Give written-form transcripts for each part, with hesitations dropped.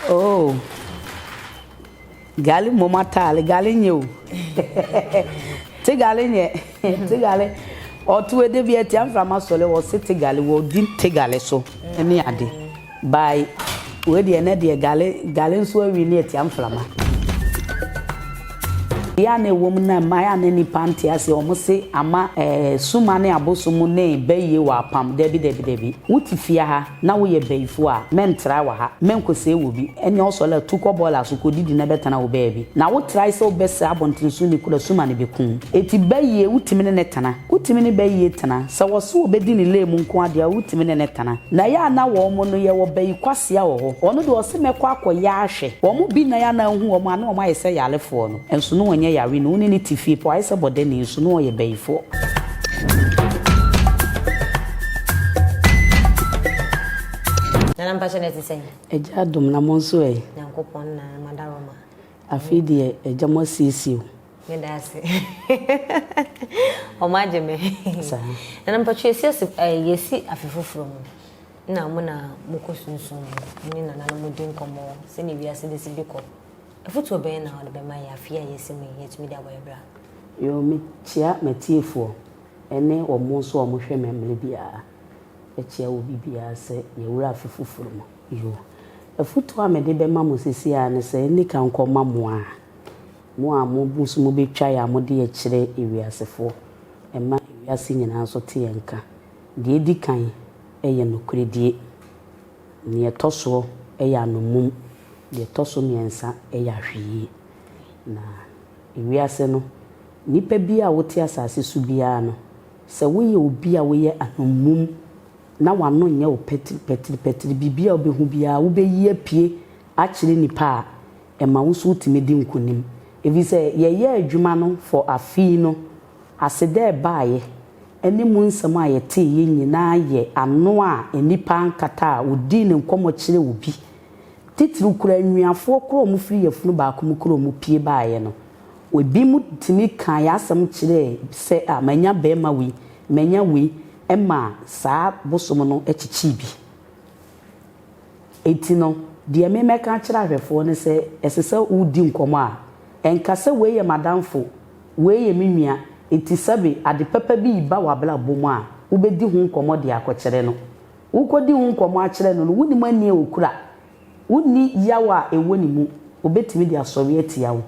Oh. Gali mmom ataale, gali nyɛ o. Te gali nyɛ, te gali. Ɔto ede bi atia mframa sɔle ɔse te gali, wɔdi te gali so ne ade. By wei deɛ ɛnɛ deɛ gali, gali nso awi ne atia mframa. Deɛ a na ɛwɔ mu na ɛma a na nnipa nte aseɛ, wɔn se ama ɛɛ suma ne abosom ne bayie wɔ apam. Dabi dabi dabi. Wote fie ha na woyɛ bayifoɔ a, mɛntra wɔ ha, mɛnkɔsɛe wɔ bi. Ɛnneɛ wosɔre a, tu kɔ bɔɔla so kɔdidi na bɛtena wo baabi. Na wotrae sɛ wobɛsɛe abɔntene so ni kora suma no bɛku wo. Enti bayie, wotumi ne no tena. Wotumi ne bayie tena. Sɛ wɔse wɔbɛdi ne lane mu nko ara deɛ a, wotumi ne no tena. Na ɛyɛ a na wɔn no, yɛwɔ bayi kwasea wɔ hɔ. Ɔno deɛ ɔse mɛkɔ akɔyɛ ahwɛ. Wɔn bi nan anaa wohu wɔn a, na wɔn ayɛ sɛ yarefoɔ no. Nso na ɔnyɛ yare no, wo ne no te fie pɛ, wayɛ sɛ bɔdani, nso na ɔyɛ bayifoɔ. Nana mpakyɛ na ɛte sɛn? Agya adom na mo nso ɛ? Nyankopɔn na madaroma. Afei deɛ agya mo asiesie o. Meda ase. Ɔmo agye me. Saa. Nana mpakyɛ yɛsi ase ɛɛ yɛsi afe foforɔ mu. Na mo na mokɔ sunsum mu ne nananom di nkɔmmɔ sɛnea wiase bɛsi bi kɔ. Afotuo bɛn na wode bɛma yɛn afe a yɛasi mu yi yɛatumi de abɔ yɛn bra? Yoo, mekyea m'atiefoɔ ne wɔn nso a wɔhwɛ me mmerɛ biara. Mɛkyea obi biara sɛ yɛwura afe foforɔ mu. Yoo, afotuo a mede bɛma mo seesei ara ne sɛ, ɛnni kan nkɔma mo a, mo a mo nso mobɛtwa yɛn a mode yɛn kyerɛ ewiasefoɔ, ɛma ewiase nyinaa nso te yɛn nka. Deɛ ɛdi kan yɛ nokorɛdie. Deɛ ɛtɔ soɔ yɛ anomum. Deɛ ɛtɔ so mmiɛnsa yɛ ahwɛyie. Na ewiase no, nipa biara a wote asase so biara no, sɛ woyɛ obi a woyɛ anomum na w'ano nyɛ wo pɛtiri pɛtiri pɛtiri, biribi a wobɛhu biara wobɛyi apue akyerɛ nipa a, ɛma wo nso wotumi di nkonim. Ɛfiri sɛ yɛyɛ adwuma no for afe no, aseda a ɛbaeɛ ne mu nsɛm a yɛteeɛ nyinaa yɛ ano a nnipa ankata a wɔdii ne nkɔmmɔ kyerɛ obi. Titiriw koraa nnuafoɔ koraa a wɔfiri yafunu baako mu koraa a wɔpue baeɛ no, ebinom tumi kaa yɛn asɛm kyerɛɛ sɛ a manya barima wei, manya wei, ma saa bosom no kyekyee bi. Enti no, deɛ me mɛka akyerɛ ahwɛfoɔ ne sɛ, ɛsɛ sɛ wodi nkɔmmɔ a, ɛnka sɛ wei yɛ m'adamfo, wei yɛ me nua, enti sɛbe ade papa bi reba w'abrabɔ mu a, wobɛdi ho nkɔmmɔ de akɔkyerɛ no. Wokɔdi ho nkɔmmɔ akyerɛ no no, wonnim ani a ɔkura, wonni yaw a ɛwɔ ne mu, ɔbɛtumi de asɔre atia wo.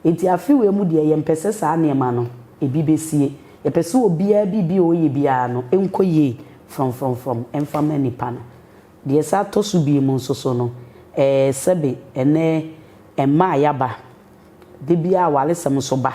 Enti afe wei mu deɛ, yɛmpɛ sɛ saa nneɛma no, ebi bɛsie. Yɛpɛ sɛ obiara biribi a ɔyɛ biara no, ɛnkɔ yie frɔmfrɔmfrɔm mfa mma nnipa no. Deɛ ɛsan tɔ so bio nso so no, ɛɛ sɛbe ɛnnɛ mmaa a yɛaba, da biara awaresɛm nso ba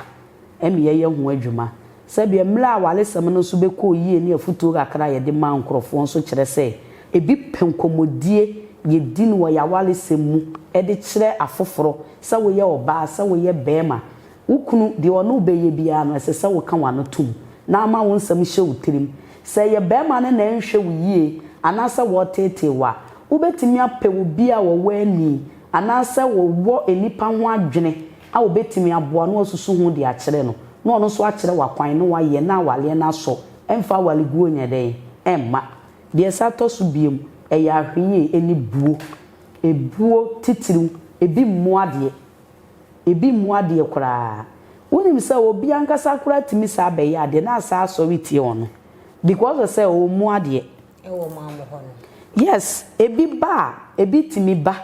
ma yɛyɛ ho adwuma. Sɛdeɛ mmerɛ a awaresɛm no nso bɛkɔɔ yie ne afotuo kakra a yɛde maa nkorɔfoɔ nso kyerɛ sɛ ebi pɛ nkɔmmɔdie yɛdi no wɔ yɛn awaresɛm mu de kyerɛ afoforɔ sɛ woyɛ ɔbaa sɛ woyɛ barima wo kunu deɛ ɔne wo bɛyɛ biara no ɛsɛ sɛ woka w'ano tom na ama wo nsɛm hyɛ wo tirim. Sɛ ɛyɛ barima no na ɛnhwɛ wo yie anaasɛ wɔreteetee wo a, wobɛtumi apɛ obi a ɔwɔ ani anaasɛ wɔwɔ nnipa ho adwene a wɔbɛtumi aboa na wɔasusu ho de akyerɛ no, na ɔno nso akyerɛ wo akwan na woayɛ na awareɛ no asɔ, ɛmfa awareguo nyɛ dɛn? Ɛmma. Deɛ ɛsan tɔ so biom, ɛyɛ ahwɛyie ne buo. Ebuo titiriw, ebi mmu adeɛ. Ebi mmu adeɛ koraa. Wonim sɛ obi ankasa koraa tumi saa bɛyɛ adeɛ na asan asɔre tia ɔno because of sɛ ɔmmu adeɛ. Ɛwɔ mo mo hɔ no. Yes, ebi ba a, ebi tumi ba.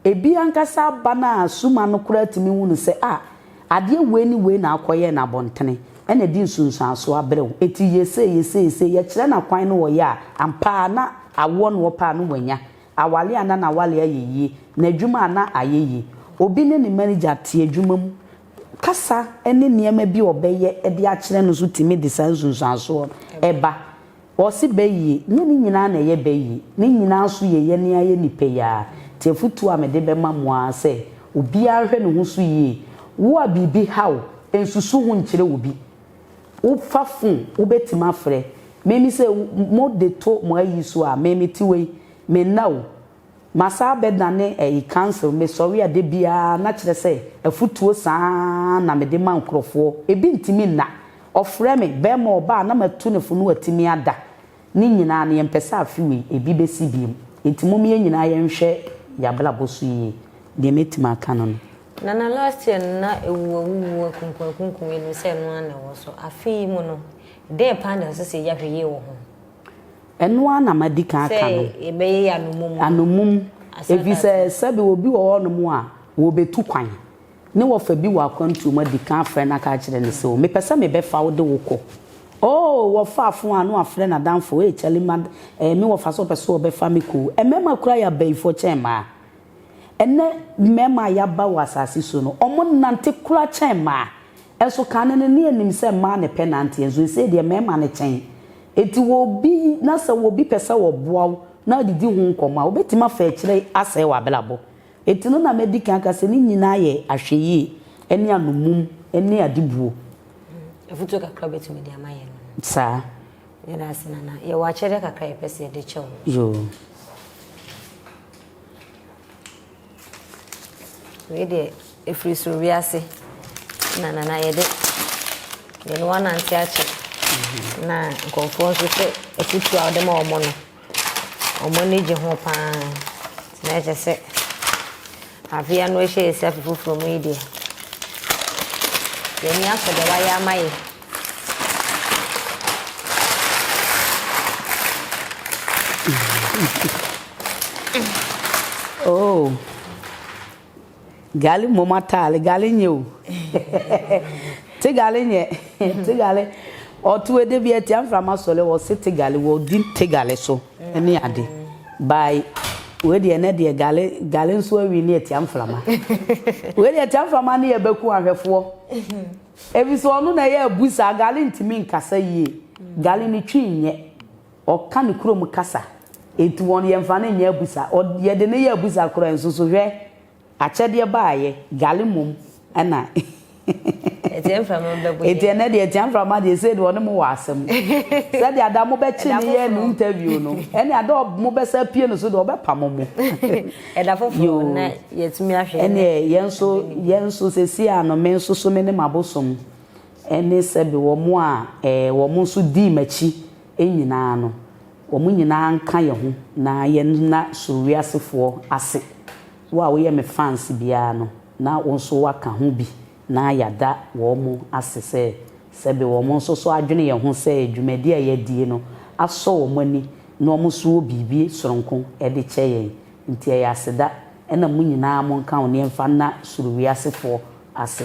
Ebi ankasa aba no a suma no koraa tumi hu no sɛ ah, adeɛ wei ne wei na akɔyɛ no abɔntene ɛna ɛde nsunsuansoɔ abrɛ wo. Enti yɛ sei, yɛ sei, yɛ sei. Yɛkyerɛ no akwan na ɔyɛ a, ampa ara na awoɔ na ɔpɛ a na wanya. Aware a na n'aware ayɛ yie, n'adwuma a na ayɛ yie. Obi ne ne manager te adwuma mu, kasa ne nneɛma bi a ɔbɛyɛ de akyerɛ no nso tumi de saa nsunsuansoɔ no ba. Wɔse bɛyie, nyɛ ne nyinaa na ɛyɛ bɛyie, ne nyinaa nso yɛ yɛn ara yɛ nnipa yi ara. Nti afotuo a mede bɛma mo ara sɛ, obiara nhwɛ ne ho so yie. Wo a biribi ha wo, nsusu ho nkyerɛ obi. Wofa phone, wobɛtumi afrɛ. Me me sɛ mode to mo ayi so a, me mete wei, menna o. Masan abɛdane ɛyi council, mesɔre a da biara na kyerɛ sɛ afutuo saa na mede ma nkorɔfoɔ. Ebi ntumi nna. Ɔfrɛ me, bɛɛma ɔba a na matu ne fo na watumi ada. Ne nyinaa no yɛmpɛ sɛ afe wei ebi bɛsi biom. Nti mom yɛn nyinaa yɛnhwɛ yɛabrabɔ so yie. Deɛ mɛtumi aka no no. Nana last year no na awuwu awuwu akunkum akunkum yɛnim sɛ ɛno ara na ɛwɔ so. Afe yi mu no dɛn paa na ɛsɛ sɛ yɛyɛ ahwɛyie wɔ ho? Ɛno ara na madi kan aka no. Sɛ yɛbɛyɛ yɛ anomum no. Anomum. Ɛfiri sɛ sɛbe obi wɔ hɔnom a wɔbɛtu kwan. Ne wɔfa bi wɔ akwantuo mu adi kan afrɛ no aka akyerɛ no sɛ, O, mepɛ sɛ mebɛfa wo de wo kɔ. Oh, wɔfa fon a na wafrɛ n'adamfo, Hey, Charlie, ma, eh, me wɔfa sɛ ɔpɛ sɛ ɔbɛfa me kɔ o. Mmarima koraa yɛ abayifoɔ kyɛn mmaa. Ɛnnɛ mmarima a yɛaba wɔ asase so no, wɔnante koraa kyɛn mmaa. Nso kane no, na yɛnim sɛ mmaa na ɛpɛ nanteɛ, nso seesei deɛ mmarima no kyɛn. Enti wɔ obi, na sɛ obi pɛ sɛ ɔboa wo na wode di ho nkɔmmɔ a, wobɛtumi afa akyire asɛe w'abrabɔ. Enti no na madi kan aka sɛ ne nyinaa yɛ ahwɛyie ne anomum ne adebuo. Afutuo kakra wobɛtumi de ama yɛn no. Saa. Yɛda ase Nana. Yɛwɔ akyɛdeɛ kakra a yɛpɛ sɛ yɛde kyɛ wo. Yoo. Wei deɛ ɛfiri soro wiase na nana yɛde yɛne wanante akyɛ na nkurɔfoɔ nso sɛ afutuo a wode ma wɔn no wɔn ani gye ho paa nti na ɛkyɛ sɛ afe ano ahyɛ yɛsi afe foforɔ mu yi deɛ yɛn ani asɔ deɛ wayɛ ama yɛ. Oh. Gali mom ataale, gali nyɛ o. Te gali nyɛ, te gali. Ɔto ede bi atia mframa sɔle wɔ se te gali wɔ di te gali so ne ade. By wei deɛ ɛnɛ deɛ gali gali nso awi ne atia mframa. Wei deɛ atia mframa ne yɛ bɛku ahwɛfoɔ. Efisɛ ɔno na ɛyɛ abu saa, Gale ntumi nkasa yie. Gale ne twi nyɛ. Ɔka ne kurom kasa. Enti wɔn yɛmfa no nyɛ abusa. Ɔ yɛde no yɛ abusa koraa nso so hwɛ akyɛdeɛ baayɛ, Gale mmom na Ɛteɛ mframa bɛbɔ yɛn. Enti ɛnɛ deɛ ɛteɛ mframa deɛ sei deɛ ɔne mo wɔ asɛm. Sɛdeɛ ada mobɛkye Ɛda no yɛ no foforɔ. interview no, ɛne ada ɔ mobɛsa apue no so deɛ ɔbɛpamo mo. Ɛda foforɔ Yoo. na yɛatumi ahwɛ na Ɛneɛ yɛn nso ɛbɛ ne bi. yɛn nso seesei a no me nso so me ne m'abosom ne sɛbe wɔn a ɛɛ wɔn nso dii m'akyi nyinaa no, wɔn nyinaa nka yɛn ho na yɛnna soro wiasefoɔ ase. Wo a woyɛ me fans biara no, na wo nso woaka ho bi na yɛada wɔn ase sɛ sɛbe wɔn nso so adwene yɛn ho sɛ dwumadi a yɛadie no asɔ wɔn ani na wɔn nso wɔ biribi soronko de kyɛ yɛn. Nti ɛyɛ aseda na mo nyinaa monka ho na yɛmfa nna soro wiasefoɔ ase.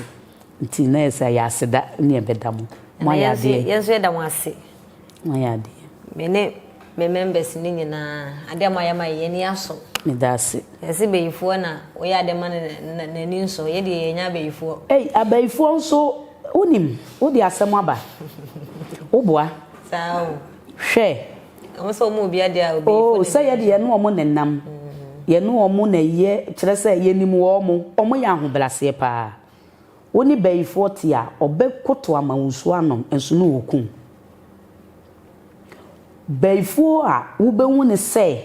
Nti na ɛyɛ sɛ ɛyɛ aseda na yɛbɛda mo. Ɛna Moayɛ yɛn nso adeɛ. yɛn nso yɛda mo ase. Moayɛ adeɛ. Me ne me members no nyinaa, adeɛ a moayɛ ama yɛn, yɛn ani asɔ. Meda ase. Yɛse bayifoɔ na woyɛ adeɛ ma no na n'ani nsɔ, yɛ deɛ yɛnyɛ abayifoɔ. Ei abayifoɔ nso wonim wode asɛm aba woboa. Saa o. Hwɛ. Wɔn sɛ wɔn obi adeɛ a obayifoɔ Oh na sɛ yɛde yɛne wɔn nenam yɛne wɔn na ɛyɛ kyerɛ sɛ yɛnim wɔn wɔn yɛ ahobraseɛ paa wo ne bayifoɔ te a ɔbɛkoto ama wo nsuo anom nso na ɔku wo. Bayifoɔ a wobɛhu no sɛ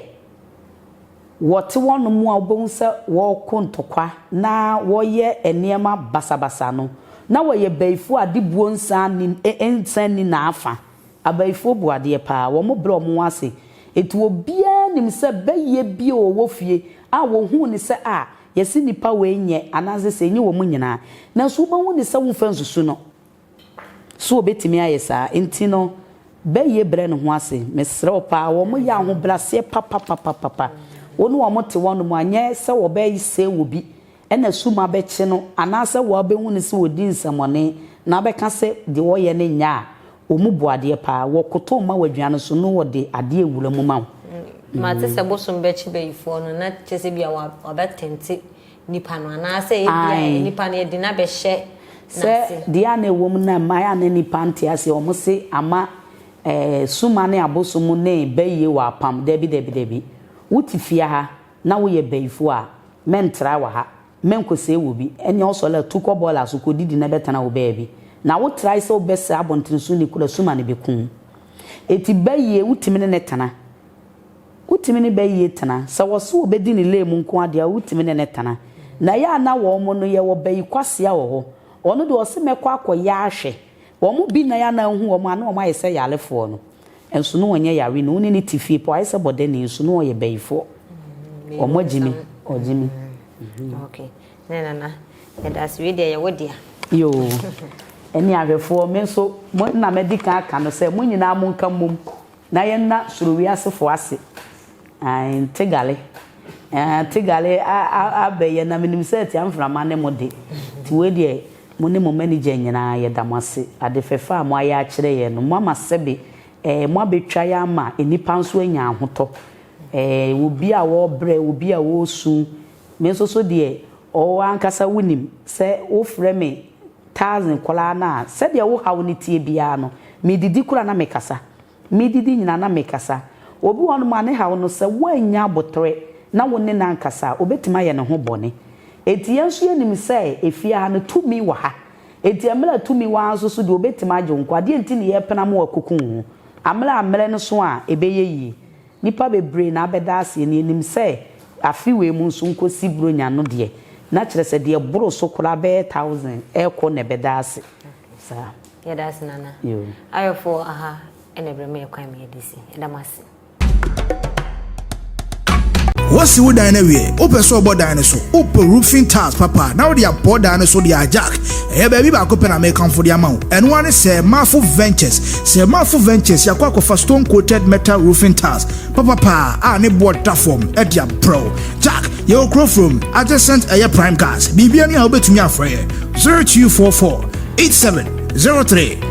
wɔte hɔnom a wobɛhu sɛ wɔreko ntɔkwa na wɔyɛ nneɛma basabasa no, na wɔyɛ bayifoɔ a adebuo nsa nni nsa nni n'afa. Abayifoɔ bu adeɛ paa, wɔbrɛ wɔn ho ase. Enti obiara nim sɛ bayie bi a ɔwɔ fie a wɔhuu no sɛ a, yɛse nipa wei nyɛ anaasɛ sɛ ɛnyɛ wɔn nyinaa. Nanso wobɛhu no sɛ womfa nsusu no. So obetumi ayɛ saa? Enti no, bɛyɛ brɛ ne ho ase. Mesrɛ wo paa, wɔn yɛ ahobraseɛ papapapapa. Wo ne wɔn te hɔnom a, nyɛ sɛ wɔbɛsɛe wo bi na sum abɛkye no anaasɛ wɔabɛhu no sɛ ɔredi nsɛmmɔne na abɛka sɛ deɛ ɔreyɛ no nyɛ a, wɔn bu adeɛ paa. Wɔkoto ma wo aduane so na wɔde adeɛ wura mu ma wo. Mate sɛ bosom bɛkye bayifoɔ no na kyerɛ sɛ bia wabɛtente nipa no anaasɛ ebia nipa no yɛde no abɛhyɛ n'ase. Sɛ deɛ a na ɛwɔ mu na mmaeɛ a na nipa nte aseɛ wɔn se ama ɛɛ suma ne abosom ne bayie wɔ apam dabi dabi dabi wo te fie ha na wo yɛ bayifoɔ a mɛntra wɔ ha mɛnkɔsɛe wɔ bi ɛnea ɔsɔre a tu kɔ bɔɔla so kɔ didi na bɛtena wo baabi na wo trae sɛ wo bɛsɛe abɔntene so ni kora suma no bɛku wo eti bayie wo tumi ne ne tena Wotumi ne bɛ yie tena. Sɛ wɔse wɔbɛdi ne lane mu nko ara deɛ a, wotumi ne no tena. Na ɛyɛ a na wɔn no, yɛwɔ bɛ yi kwasea wɔ hɔ. Ɔno deɛ ɔse mɛkɔ akɔyɛ ahwɛ. Wɔn bi na ɛyɛ a na wohu wɔn a na wɔn ayɛ sɛ yarefoɔ no. Nso na wɔnyɛ yare no. Wo ne no te fie pɛ, wayɛ sɛ bɔdani nso na ɔyɛ bayifoɔ. Wɔn agyi me. Ɔgye mi. Okay. Ne nana, yɛda ase wei deɛ yɛwɔ dea. Yoo. Ɛne ahwɛfoɔ, me nso mo na madi kan aka no sɛ mo nyinaa monka mmom na yɛnna soro wiasefoɔ ase. Ae, Ntegale. Ɛɛ, Ntegale abɛyɛ na menim sɛ atia mframa ne mo de. Nti wei deɛ mo ne mo manager nyinaa yɛda mo ase. Ade fɛfɛ a moayɛ akyerɛ yɛn no, moama sɛbe ɛɛ moabɛtwa yɛn ama nnipa nso anya ahotɔ. Ɛɛ, obi a ɔrebrɛ, obi a ɔresu, me nso so deɛ, ɔɔ ankasa wonim sɛ wofrɛ me thousand koraa no a, sɛdeɛ wo haw no teɛ biara no, medidi koraa na mekasa. Medidi nyinaa na mekasa. Obi wɔ hɔnom a ne haw no, sɛ woannya aboterɛ na wo ne no ankasa a, ɔbɛtumi ayɛ ne ho bɔne. Enti yɛn nso yɛnim sɛ efie ha no, tumi wɔ ha. Enti mmerɛ a tumi wɔ ha nso so deɛ, ɔbɛtumi agye wo nkwa. Adeɛ nti na yɛrepene ama wɔakɔku wo ho? Ammerɛ a mmerɛ no so a, ɛbɛyɛ yie. Nnipa bebree na abɛda aseɛ na yɛnim sɛ afe wei mu nso nkɔsi Buronya no deɛ, na kyerɛ sɛ deɛ ɛboro so koraa bɛyɛ thousand rekɔ na ɛbɛda ase. Saa. Yɛda ase Nana. Yoo. Ayɔfoɔ aha na ɛbrɛ ma yɛ kwan ma yɛde si. Yɛda mo ase. Woasi wo dan no awie? Wopɛ sɛ ɔbɔ dan no so? Wopɛ roofing tiles papa na wode abɔ dan no so de a, Jack, ɛyɛ baabi baako pɛ na mekamfo de ama wo. Ɛno ara ne Sir Marfo Ventures. Sir Marfo Ventures, yɛakɔ akɔfa stone coated metal roofing tiles papapa a ne boɔ da fam de abrɛ wo. Jack, yɛwɔ kuro from adjacent ɛyɛ Prime Gas. Biribiara ni a wobɛtumi afrɛ yɛn 0244 87 03.